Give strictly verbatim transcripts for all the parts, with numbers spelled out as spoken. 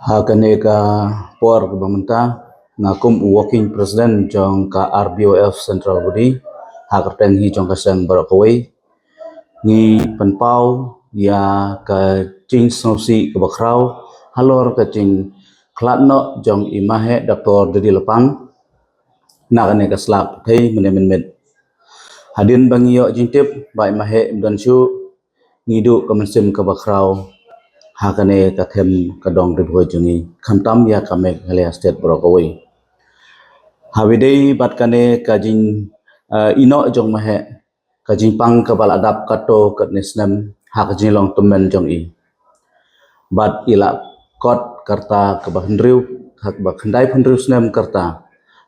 Ha kane ka por kaba mynta, nga kum u working president jong ka R B Y F Central Body, ha ka kyrteng hi jong ka seng baroh kawei, ngi pynpaw ïa ka jingsngewsih kaba khraw halor ka jingkhlad noh jong i Maheh Doctor Didi Lapang na kane ka sla pyrthei mynne mynmiet. Hadien ba ngi ïoh jingtip ba i Maheh im don shuh, ngi duh ka mynsiem kaba khraw ha kane ka them ka dong Ri Bhoi jong ngi, khamtam ïa ka Meghalaya State baroh kawei. Haba ïadei bad kane ka jing, eh, ïehnoh jong Maheh, ka jingpang kaba la dap katto katne snem ha ka jinglong tymmen jong i. Bad i la kot ka rta kaba hynriew, ha kaba khyndaiphew hynriew snem ka rta,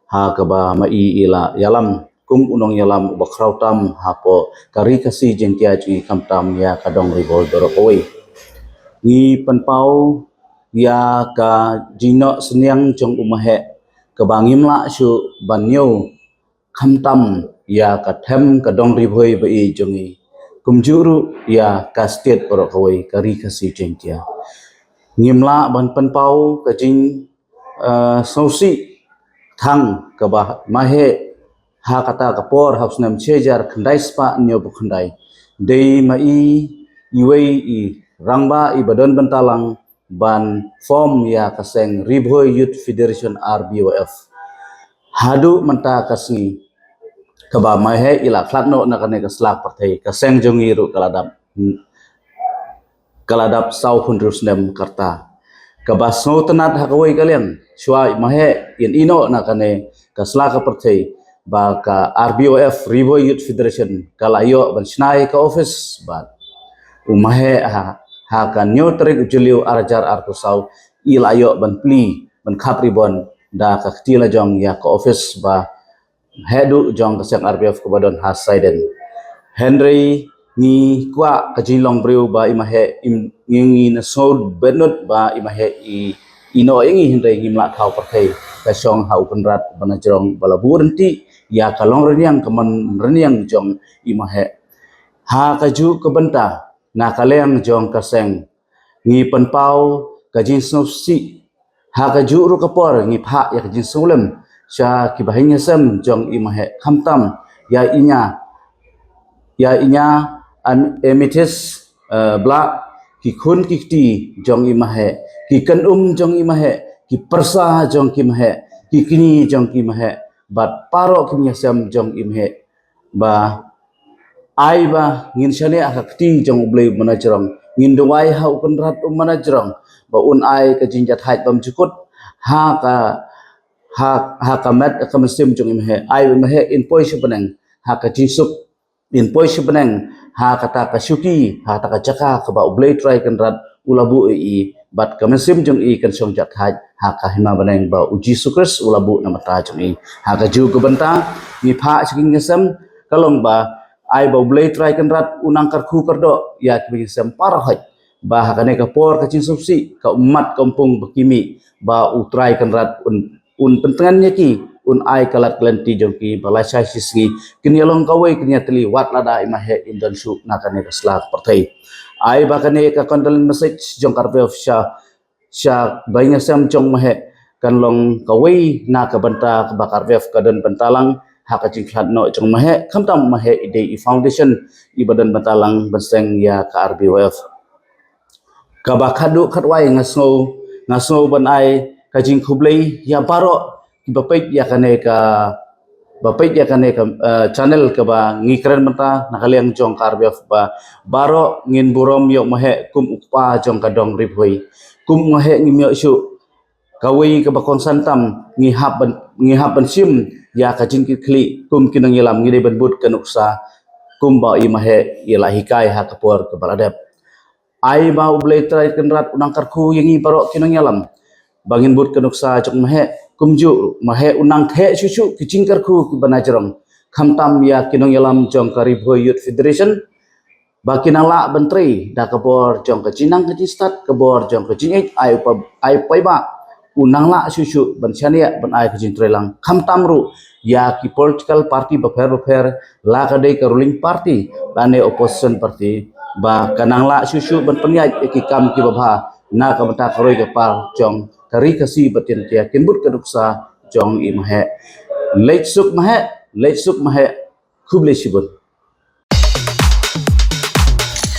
ha kaba ma i i la ïalam kum u nongïalam uba khraw tam hapoh ka Ri Khasi Jaiñtia jong ngi, khamtam ïa ka dong Ri Bhoi baroh kawei. Ngi pynpaw ïa ka jingnoh synñiang jong u Maheh kaba ngim lah shuh ban ñiew, khamtam ïa ka them ka dong Ri Bhoi ba i jong ngi, kumjuh ruh ïa ka state baroh kawei, ka Ri Khasi Jaiñtia. Ngim lah ban pynpaw ka jing, eh, sngewsih tang kaba Maheh ha kata ka por, ha u snem shi hajar khyndai spah hynñiewphew khyndai, dei ma i iwei i rangbah iba don bynta lang ban form ïa ka seng Ri Bhoi Youth Federation, R B Y F. Haduh mynta ka sngi kaba Maheh i la khlad noh na kane ka sla pyrthei, ka seng jong ngi ruh ka la dap, ka la dap sawphew hynriew snem ka rta. Kaba sngewtynnat ha kawei ka liang, shuwa i Maheh in ïehnoh na kane ka sla ka pyrthei, ba ka R B Y F, Ri Bhoi Youth Federation, ka la ïoh ban shna ïa ka office, bad u Maheh ha, ha ka hynñiew tarik u Jylliew ar hajar arphew saw, i la ïoh ban plie, ban khap ribbon da ka kti la jong ïa ka office ba heh duh jong ka seng R B Y F kaba don ha Saiden. Hynrei ngi kwah ka jinglong briew ba i Maheh im, ngi, ngi na sngewbha bynta ba i Maheh i ïehnoh ïa ngi, hynrei ngim lah thaw pyrthei. Ka shong ha u Kynrad ba na jrong ba la buh ryntih ïa ka long rynïeng, ka mon rynïeng jong i Maheh. Ha kajuh ka bynta, na ka liang jong ka seng, ngi pynpaw ka jingsngewsih. Ha kajuh ruh ka por, ngi phah ïa ka jingsngewlem sha ki bahaïing hasem jong i Maheh, khamtam ïa i ñia, ïa i ñia An-, Amethyst, eh, Blah, ki khun ki kti jong i Maheh, ki kynum jong i Maheh, ki pyrsa jong ki Maheh, ki kñi jong ki Maheh, bad baroh ki bahaïing hasem jong i Maheh, ba ai ba ngin shaniah ha ka kti jong U Blei ba na jrong, ngin duwai ha u Kynrad ba na jrong ba un ai ka jingjahthait bymjukut ha ka, ha, ha ka met ka mynsiem jong i Maheh, ai ba i Maheh in poi sha bneng ha ka jingsuk, in poi sha bneng ha kata ka shuki, ha kata ka jaka kaba U Blei Trai Kynrad u la buh ïa i, bad ka mynsiem jong i kan shong jahthait ha ka hima bneng ba U Jisu Khrist u la buh na ka bynta jong i. Ha kajuh ka bynta, ngi phah sha ki bahaïing hasem, ka long ba ai ba U Blei Trai Kynrad un nang kyrkhu kyrdoh ïa ki bahaïing hasem baroh, ba ha kane ka por ka jingsngewsih, ka ummat ka umpung ba ki mih, ba U Trai Kynrad un, un pyntngen ïa ki, un ai ka lad ka lynti jong ki ba lashai shisngi kin ïa long kawei, kin ïa tylli wat lada i Maheh im don shuh na kane ka sla pyrthei. Ai ba kane ka condolence message jong ka R B Y F sha, sha bahaïing hasem jong Maheh kan long kawei na ka bynta kaba ka R B Y F ka don bynta lang ha ka jingkhlad noh jong Maheh, khamtam Maheh i dei i foundation iba don bynta lang ban seng ïa ka R B Y F. Kaba khadduh khadwai, nga sngew, nga sngew ban ai ka jingkhublei ïa baroh kiba peit ïa kane ka, ba peit ïa kane ka, eh, channel kaba ngi kren mynta na ka liang jong ka R B Y F, ba baroh ngin burom ïa u Maheh kum u kpa jong ka dong Ri Bhoi. Kum u Maheh ngim ïoh shuh kawei kaba kongsan tam, ngi hap ban, ngi hap ban shim ïa ka jingkitkhlieh kum ki nongïalam, ngi dei ban bud ka nuksa kumba i Maheh i la hikai ha ka por kaba la dep. Ai ba U Blei Trai Kynrad un nang kyrkhu ïa ngi baroh ki nongïalam ba ngin bud ka nuksa jong Maheh, kumjuh Maheh un nang theh shuh shuh ki jingkyrkhu kiba na jrong, khamtam ïa ki nongïalam jong ka Ri Bhoi Youth Federation, ba kin nang lah ban trei da ka bor jong ka jingnang ka jingstad, ka bor jong ka jingïeit, ai u pa, ai u paidbah un nang lah shuh shuh ban shaniah, ban ai ka jingtrei lang, khamtam ruh ïa ki political party bapher bapher, la ka dei ka ruling party lane opposition party, ba kan nang lah shuh shuh ban pynïaid ïa ki kam kiba bha na ka bynta ka roi ka par jong ka Ri Khasi bad Jaiñtia, kin bud ka nuksa jong i Maheh. Leit suk Maheh, leit suk Maheh, khublei shibun.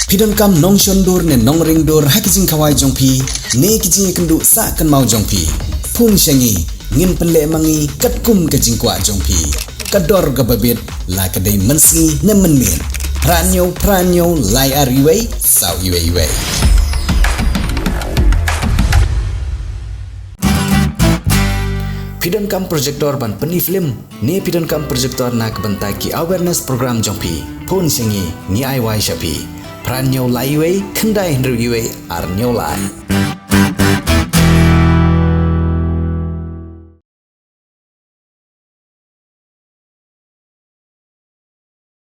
Phi donkam nongshon dur ne nongring dur ha ki jingkhawai jong phi ne ki jingïakynduh sah kynmaw jong phi? Phone sha ngi, ngin pynleh ma ngi katkum ka jingkwah jong phi. Ka dor kaba bit, la ka dei mynsngi ne mynmiet. Phra hynñiew phra hynñiew lai ar uwei saw uwei uwei. Phi donkam projector ban pyni film ne phi donkam projector na ka bynta ki awareness program jong phi? Phone sha ngi, ngi ai wai sha phi. Phra hynñiew lai uwei khyndai hynriew uwei ar hynñiew lai.